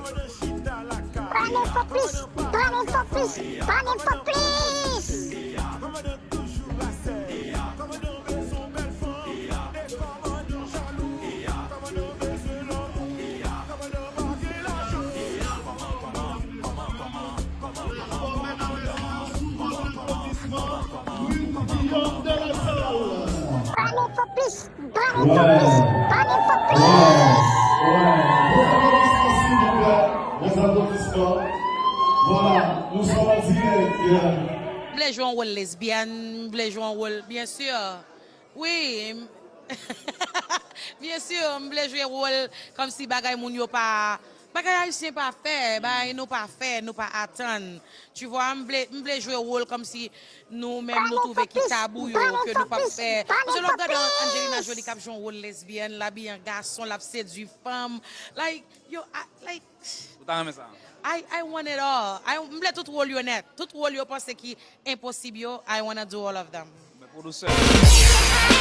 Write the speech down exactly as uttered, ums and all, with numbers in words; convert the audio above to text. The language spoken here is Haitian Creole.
Pale fò plis, pale fò plis, pale fò plis. Pale fò plis, pale fò plis, pale fò plis. M vle jwe yon wòl lesbyèn, m vle jwe yon wòl, byen si. Wi, m- byen si, m vle jwe wòl kòmsi bagay moun yo pa, bagay ayisyen pa fè, bagay nou pa fè, nou pa atann. Tu vois, m vle, m vle jwe wòl kòmsi nou menm nou twouve ki tabou yo, ke nou p ap fè. Paske lè w ap gade Angelina Jolie k ap jwe yon wòl lesbyèn, l abiye an gason, l ap sedui fanm. Like, yo, I, like, Ou ta renmen sa? I, I want it all. I, m vle tout wòl yo nèt. Tout wòl yo panse ki enposib yo, I wanna do all of them. Men pou nou sèl.